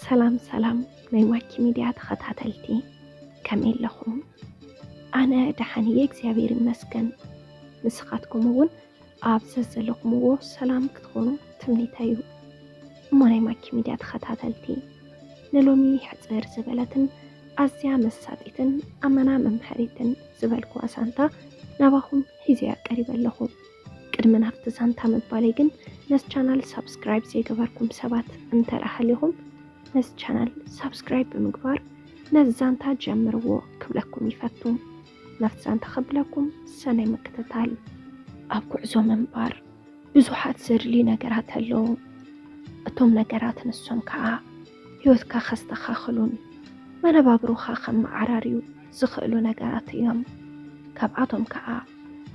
ሰላም ሰላም ናይ ማኪ ሚድያ ተኸታተልቲ፣ ከመይ ኣለኹም? ኣነ ደሓን እየ እግዚኣብሔር ይመስገን። ንስኻትኩም እውን ኣብ ዘዘለኹምዎ ሰላም ክትኾኑ ትምኒተይ እዩ። እሞ ናይ ማኪ ሚድያ ተኸታተልቲ፣ ንሎሚ ሕፅር ዝበለትን ኣዝያ መሳጢትን ኣመና መምሃሪትን ዝበልኩዋ ዛንታ ናባኹም ሒዘያ ቀሪበ ኣለኹ። ቅድሚ ናብቲ ዛንታ ምባለይ ግን ነዚ ቻናል ሳብስክራይብ ዘይገበርኩም ሰባት እንተ ደኣ ሃሊኹም ነዚ ቻናል ሳብስክራይብ ብምግባር ነዚ ዛንታ ጀምርዎ ክብለኩም ይፈቱ። ናብቲ ዛንታ ከብለኩም ሰናይ ምክትታል። ኣብ ጉዕዞ ምንባር ብዙሓት ዘድልዩ ነገራት ኣለዉ። እቶም ነገራት ንሶም ከዓ ህይወትካ ከስተኻኽሉን መነባብሮኻ ከመዓራርዩ ዝኽእሉ ነገራት እዮም። ካብኣቶም ከዓ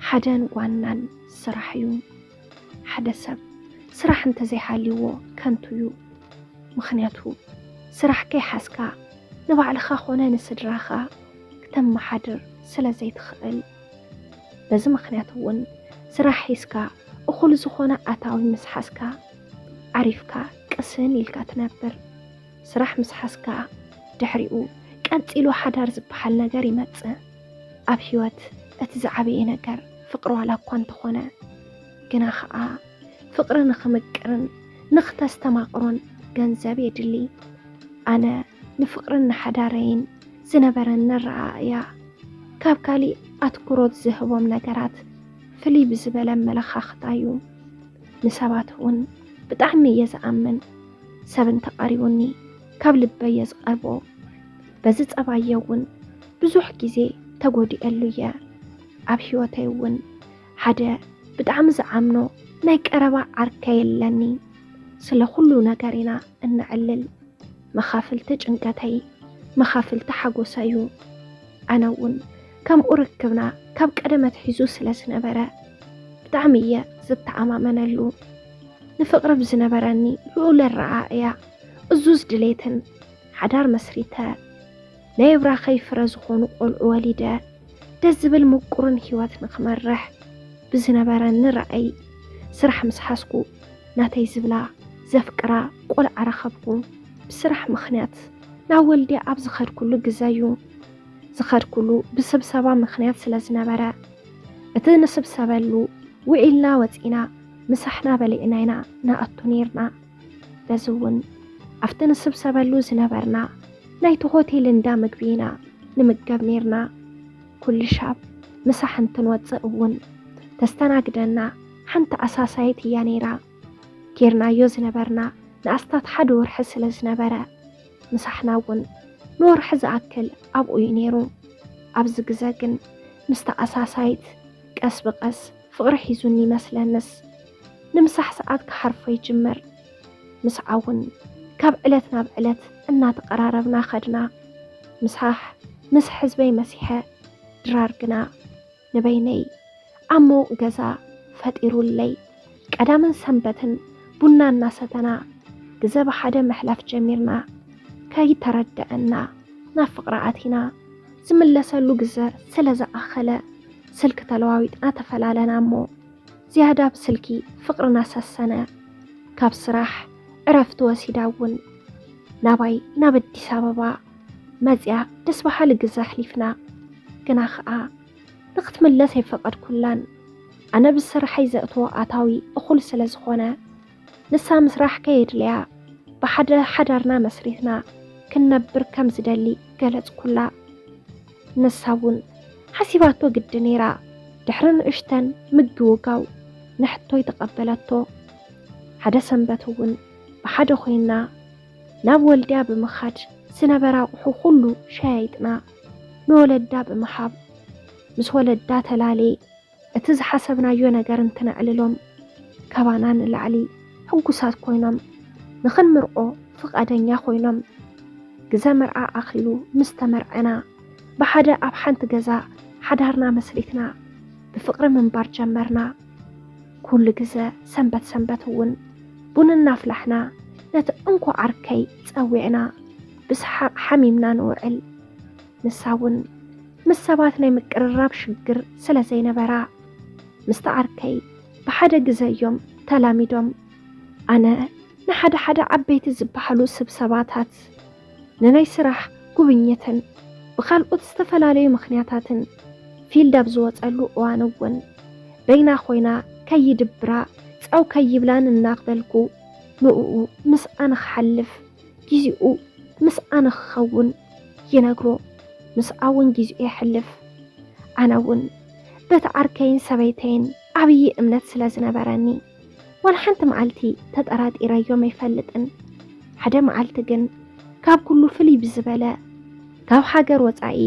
ሓደን ዋናን ስራሕ እዩ። ሓደ ሰብ ስራሕ እንተዘይሃልይዎ ከንቱ እዩ። ምኽንያቱ ስራሕ ከይሓዝካ ንባዕልኻ ኾነ ንስድራኻ ክተመሓድር ስለ ዘይትኽእል። በዚ ምኽንያት እውን ስራሕ ሒዝካ እኹል ዝኾነ ኣታዊ ምስ ሓዝካ ዓሪፍካ ቅስን ኢልካ ትነብር። ስራሕ ምስ ሓዝካ ድሕሪኡ ቀጺሉ ሓዳር ዝበሃል ነገር ይመጽእ። ኣብ ህይወት እቲ ዝዓበየ ነገር ፍቕሪ ዋላ እኳ እንተኾነ፣ ግና ኸዓ ፍቕሪ ንኽምቅርን ንኽተስተማቕሮን ገንዘብ የድሊ። ኣነ ንፍቕርን ንሓዳረይን ዝነበረኒ ኣረኣእያ ካብ ካሊእ ኣትኩሮት ዝህቦም ነገራት ፍልይ ብዝበለ ኣመለኻኽታ እዩ። ንሰባት እውን ብጣዕሚ እየ ዝኣምን። ሰብ እንተቐሪቡኒ ካብ ልበይ እየ ዝቐርቦ። በዚ ጸባየ እውን ብዙሕ ግዜ ተጎዲኤሉ እየ። ኣብ ህይወተይ እውን ሓደ ብጣዕሚ ዝኣምኖ ናይ ቀረባ ዓርከይ ኣለኒ። ስለ ኩሉ ነገር ኢና እነዕልል። መኻፍልቲ ጭንቀተይ፣ መኻፍልቲ ሓጎሰይ እዩ። ኣነ እውን ከምኡ ርክብና ካብ ቀደም ኣትሒዙ ስለ ዝነበረ ብጣዕሚ እየ ዝተኣማመነሉ። ንፍቕሪ ብዝነበረኒ ልዑል ኣረኣእያ፣ እዙዝ ድሌትን ሓዳር መስሪተ ናይ ብራኸይ ፍረ ዝኾኑ ቆልዑ ወሊደ ደስ ዝብል ምቁርን ህይወት ንኽመርሕ ብዝነበረኒ ራእይ፣ ስራሕ ምስ ሓዝኩ ናተይ ዝብላ ዘፍቅራ ቆልዓ ረኸብኩ። ብስራሕ ምኽንያት ናብ ወልድያ ኣብ ዝኸድኩሉ ግዘ እዩ። ዝኸድኩሉ ብስብሰባ ምኽንያት ስለ ዝነበረ፣ እቲ ንስብሰበሉ ውዒልና ወፂና ምሳሕና በሊዕና ኢና ንኣቱ ነይርና። በዚ እውን ኣብቲ ንስብሰበሉ ዝነበርና ናይቲ ሆቴል እንዳ ምግቢ ኢና ንምገብ ነይርና። ኩሉ ሻብ ምሳሕ እንትንወፅእ እውን ተስተናግደና ሓንቲ ኣሳሳይት እያ ነይራ። ጌርናዮ ዝነበርና ንኣስታት ሓደ ወርሒ ስለ ዝነበረ፣ ምሳሕና እውን ንወርሒ ዝኣክል ኣብኡ እዩ ነይሩ። ኣብዚ ግዘ ግን ምስታ ኣሳሳይት ቀስ ብቐስ ፍቕሪ ሒዙኒ ይመስለንስ፣ ንምሳሕ ሰዓት ክሓርፎ ይጅምር። ምስዓ እውን ካብ ዕለት ናብ ዕለት እናተቐራረብና ኸድና። ምሳሕ ምስ ሕዝበይ መሲሐ ድራር ግና ንበይነይ ኣብ ምዉቕ ገዛ ፈጢሩለይ። ቀዳምን ሰንበትን ቡና እናሰተና ግዘ ብሓደ ምሕላፍ ጀሚርና። ከይተረደአና ናብ ፍቕሪ ኣቲና። ዝምለሰሉ ግዘ ስለ ዝኣኸለ ስልኪ ተለዋዊጥና ተፈላለና እሞ ዝያዳ ብስልኪ ፍቕርና ሰሰነ። ካብ ስራሕ ዕረፍቲ ወሲዳ እውን ናባይ ናብ ኣዲስ ኣበባ መፅያ ደስ በሃሊ ግዘ ኣሕሊፍና። ግና ኸዓ ንኽትምለስ ኣይፈቐድኩላን። ኣነ ብስርሐይ ዘእትዎ ኣታዊ እኹል ስለ ዝኾነ፣ ንሳ ምስራሕ ከየድልያ ብሓደ ሓዳርና መስሪትና ክንነብር ከም ዝደሊ ገለጽኩላ። ንሳ እውን ሓሲባቶ ግዲ ነይራ። ድሕሪ ንእሽተን ምግውጋው ንሕቶይ ተቐበለቶ። ሓደ ሰንበት እውን ብሓደ ኮይና ናብ ወልድያ ብምኻድ ዝነበረ ኣቑሑ ኩሉ ሸያይጥና ንወለዳ ብምሃብ ምስ ወለዳ ተላሌ እቲ ዝሓሰብናዮ ነገር እንትነዕልሎም ካባና ንላዕሊ ሕጉሳት ኮይኖም ንኽንምርዖ ፍቓደኛ ኮይኖም። ግዘ መርዓ ኣኺሉ ምስ ተመርዐና ብሓደ ኣብ ሓንቲ ገዛ ሓዳርና መስሪትና ብፍቕሪ ምንባር ጀመርና። ኩሉ ግዘ ሰንበት ሰንበት እውን ቡን እናፍላሕና ነቲ እንኮ ዓርከይ ጸዊዕና ብሰሓቕ ሓሚምና ንውዕል። ንሳ እውን ምስ ሰባት ናይ ምቅርራብ ሽግር ስለ ዘይነበራ ምስቲ ዓርከይ ብሓደ ግዘ እዮም ተላሚዶም። ኣነ ንሓደ ሓደ ዓበይቲ ዝበሃሉ ስብሰባታት፣ ንናይ ስራሕ ጉብኝትን ብኻልኦት ዝተፈላለዩ ምኽንያታትን ፊልድ ኣብ ዝወጸሉ እዋን እውን በይና ኮይና ከይድብራ ጸው ከይብላን እናኽበልኩ ንእኡ ምስኣ ንኽሓልፍ ጊዜኡ ምስኣ ንኽኸውን ይነግሮ። ምስኣ እውን ጊዜኡ የሕልፍ። ኣነ እውን በቲ ዓርከይን ሰበይተይን ዓብዪ እምነት ስለ ዝነበረኒ ዋላ ሓንቲ መዓልቲ ተጠራጢረዮም ኣይፈልጥን። ሓደ መዓልቲ ግን ካብ ኩሉ ፍልይ ብዝበለ ካብ ሃገር ወጻኢ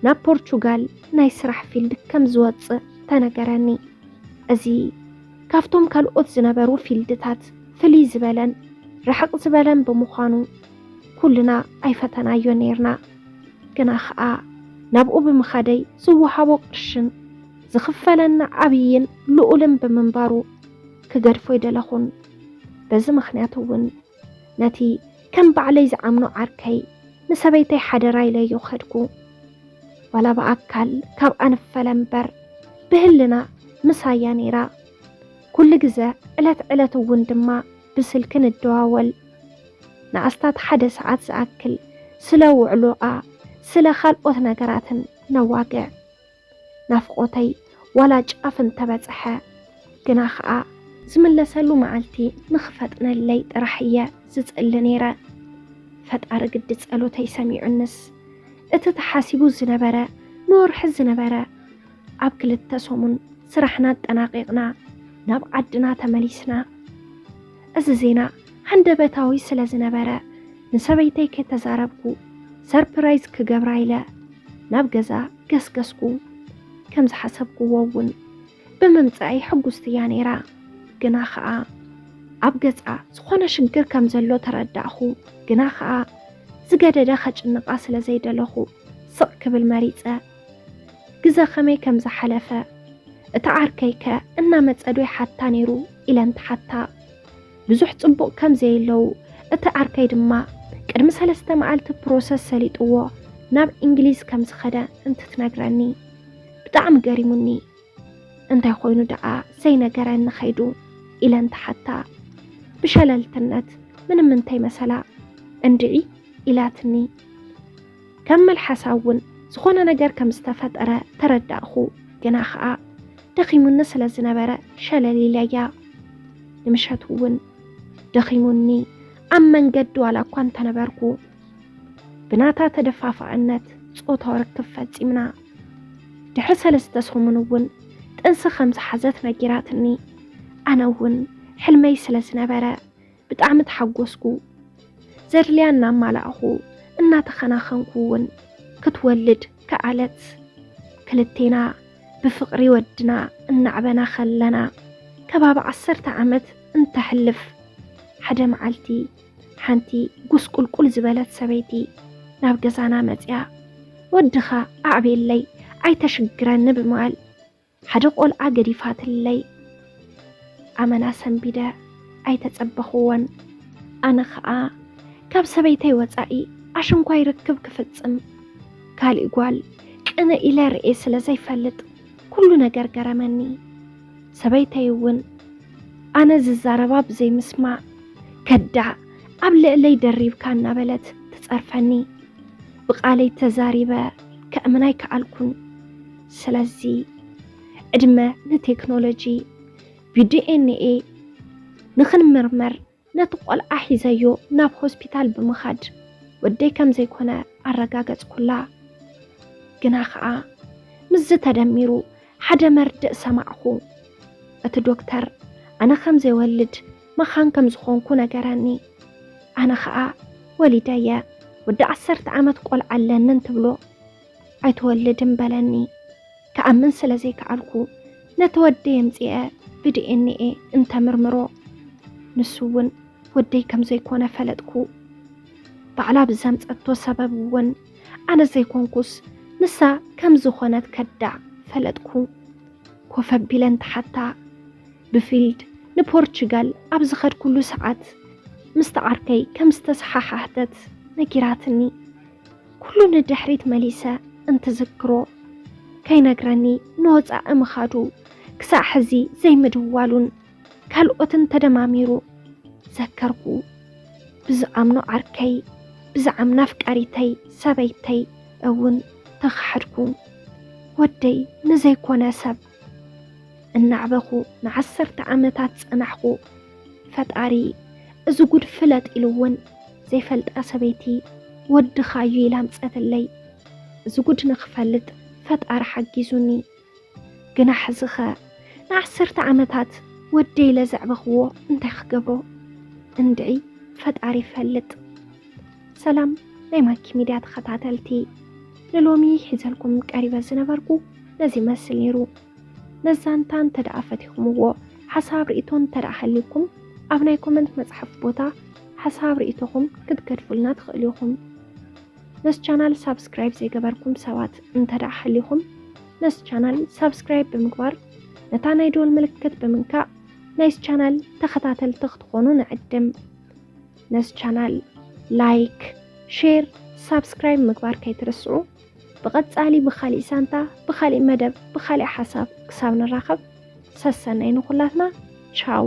ናብ ፖርቹጋል ናይ ስራሕ ፊልድ ከም ዝወጽእ ተነገረኒ። እዚ ካብቶም ካልኦት ዝነበሩ ፊልድታት ፍልይ ዝበለን ርሕቕ ዝበለን ብምዃኑ ኩልና ኣይፈተናዮ ነይርና። ግና ኸኣ ናብኡ ብምኻደይ ዝወሃቦ ቅርሽን ዝኽፈለና ዓብይን ልኡልን ብምንባሩ ክገድፎ ኣይደለኹን። በዚ ምኽንያት እውን ነቲ ከም ባዕለይ ዝዓምኖ ዓርከይ ንሰበይተይ ሓደራ ኢለዮ ኸድኩ። ዋላ ብኣካል ካብ ኣንፈለ እምበር ብህልና ምሳያ ነይራ። ኩሉ ግዘ ዕለት ዕለት እውን ድማ ብስልኪ ንደዋወል። ንኣስታት ሓደ ሰዓት ዝኣክል ስለ ውዕሎኣ ስለ ካልኦት ነገራትን ነዋግዕ። ናፍቆተይ ዋላ ጫፍ እንተበጽሐ ግና ኸኣ ዝምለሰሉ መዓልቲ ንኽፈጥነለይ ጥራሕ እየ ዝጽሊ ነይረ። ፈጣሪ ግዲ ጸሎተይ ሰሚዑንስ እቲ ተሓሲቡ ዝነበረ ንወርሒ ዝነበረ ኣብ ክልተ ሰሙን ስራሕና ኣጠናቒቕና ናብ ዓድና ተመሊስና። እዚ ዜና ሃንደበታዊ ስለ ዝነበረ ንሰበይተይ ከይተዛረብኩ ሰርፕራይዝ ክገብራ ኢለ ናብ ገዛ ገስገስኩ። ከም ዝሓሰብክዎ እውን ብምምጻእይ ሕጉስቲ እያ ነይራ። ግና ኸኣ ኣብ ገጻ ዝኾነ ሽግር ከም ዘሎ ተረዳእኹ። ግና ኸኣ ዝገደደ ከጭንቓ ስለ ዘይደለኹ ስቕ ክብል መሪጸ። ግዘ ከመይ ከም ዝሓለፈ እቲ ዓርከይከ እናመጸ ዶ ይሓታ ነይሩ ኢለን ተሓታ። ብዙሕ ጽቡቕ ከም ዘየለዉ እቲ ዓርከይ ድማ ቅድሚ ሰለስተ መዓልቲ ፕሮሰስ ሰሊጥዎ ናብ እንግሊዝ ከም ዝኸደ እንትትነግረኒ ብጣዕሚ ገሪሙኒ። እንታይ ኮይኑ ደኣ ዘይነገረኒ ኸይዱ ኢለን ተሓታ። ብሸለልትነት ምንም እንተይመሰላ እንድዒ ኢላትኒ። ከም መልሓሳ እውን ዝኾነ ነገር ከም ዝተፈጠረ ተረዳእኹ። ግና ኸኣ ደኺሙኒ ስለ ዝነበረ ሸለል ኢለያ። ንምሸት እውን ደኺሙኒ ኣብ መንገዲ ዋላ እኳ እንተነበርኩ ብናታ ተደፋፋእነት ጾታዊ ርክብ ፈጺምና። ድሕሪ ሰለስተ ሰሙን እውን ጥንሲ ከም ዝሓዘት ነጊራትኒ። ኣነ እውን ሕልመይ ስለ ዝነበረ ብጣዕሚ ተሓጎስኩ። ዘድልያ እናማላእኹ እናተኸናኸንኩ እውን ክትወልድ ከኣለት። ክልቴና ብፍቕሪ ወድና እናዕበና ከለና ከባቢ ዓሰርተ ዓመት እንተሕልፍ ሓደ መዓልቲ ሓንቲ ጉስቁልቁል ዝበለት ሰበይቲ ናብ ገዛና መጽያ። ወድኻ ኣዕብየለይ ኣይተሽግረኒ ብምባል ሓደ ቆልዓ ገዲፋትለይ ኣመና ሰንቢደ ኣይተጸበኽዎን። ኣነ ኸኣ ካብ ሰበይተይ ወጻኢ ኣሽንኳይ ርክብ ክፍጽም ካሊእ ጓል ቅነ ኢለ ርእየ ስለ ዘይፈልጥ ኩሉ ነገር ገረመኒ። ሰበይተይ እውን ኣነ ዝዛረባ ብዘይምስማዕ ከዳዕ ኣብ ልዕለይ ደሪብካ እናበለት ትጸርፈኒ። ብቓለይ ተዛሪበ ከእምና ኣይከኣልኩን። ስለዚ ዕድመ ንቴክኖሎጂ ብዲኤንኤ ንኽንምርመር ነቲ ቆልዓ ሒዘዮ ናብ ሆስፒታል ብምኻድ ወደይ ከም ዘይኮነ ኣረጋገጽኩላ። ግና ኸኣ ምስዚ ተደሚሩ ሓደ መርድእ ሰማዕኹ። እቲ ዶክተር ኣነ ከም ዘይወልድ መኻን ከም ዝኾንኩ ነገረኒ። ኣነ ኸኣ ወሊደየ፣ ወዲ ዓሰርተ ዓመት ቆልዓ ኣለኒ እንትብሎ ኣይትወልድን በለኒ። ክኣምን ስለ ዘይከኣልኩ ነቲ ወደይ ኣምጺኤ ብዲኤንኤ እንተምርምሮ ንሱ እውን ወደይ ከም ዘይኮነ ፈለጥኩ። ባዕላ ብዘምጸቶ ሰበብ እውን ኣነ ዘይኮንኩስ ንሳ ከም ዝኾነት ከዳዕ ፈለጥኩ። ኮፍ ኣቢለ እንተሓታ ብፊልድ ንፖርቹጋል ኣብ ዝኸድኩሉ ሰዓት ምስቲ ዓርከይ ከም ዝተሰሓሓህተት ነጊራትኒ። ኩሉ ንድሕሪት መሊሰ እንትዝክሮ ከይነግረኒ ንወጻኢ ምኻዱ ክሳዕ ሕዚ ዘይምድዋሉን ካልኦትን ተደማሚሩ ዘከርኩ። ብዝኣምኖ ዓርከይ፣ ብዝኣምና ኣፍቃሪተይ፣ ሰበይተይ እውን ተኸሓድኩ። ወደይ ንዘይኮነ ሰብ እናዕበኹ ንዓሰርተ ዓመታት ጸናሕኹ። ፈጣሪ እዚ ጉድ ፍለጥ ኢሉ እውን ዘይፈልጣ ሰበይቲ ወድኻዩ ኢላ ኣምጸትለይ። እዚ ጉድ ንኽፈልጥ ፈጣሪ ሓጊዙኒ። ግና ሕዚኸ ንዓሰርተ ዓመታት ወደይ ኢለ ዘዕበኽዎ እንታይ ክገብሮ? እንድዒ ፈጣሪ ይፈልጥ። ሰላም ናይ ማኪ ሚድያ ተኸታተልቲ፣ ንሎሚ ሒዘልኩም ቀሪበ ዝነበርኩ ነዚ ይመስል ነይሩ። ነዛንታ እንተ ደኣ ፈቲኹምዎ፣ ሓሳብ ርእይቶ እንተ ደኣ ሃልዩኩም፣ ኣብ ናይ ኮመንት መጽሓፍ ቦታ ሓሳብ ርእይቶኹም ክትገድፉልና ትኽእሉ ኢኹም። ነዚ ቻናል ሳብስክራይብ ዘይገበርኩም ሰባት እንተ ደኣ ሃልዩኹም፣ ነዚ ቻናል ሳብስክራይብ ብምግባር፣ ነታ ናይ ደወል ምልክት ብምንካእ፣ ናይዚ ቻናል ተኸታተልቲ ክትኾኑ ንዕድም። ነዚ ቻናል ላይክ፣ ሼር፣ ሳብስክራይብ ምግባር ከይትርስዑ። ብቐጻሊ ብኻሊእ ሳንታ፣ ብኻሊእ መደብ፣ ብኻሊእ ሓሳብ ክሳብ ንራኸብ፣ ሰሰናይ ንኹላትና። ቻው።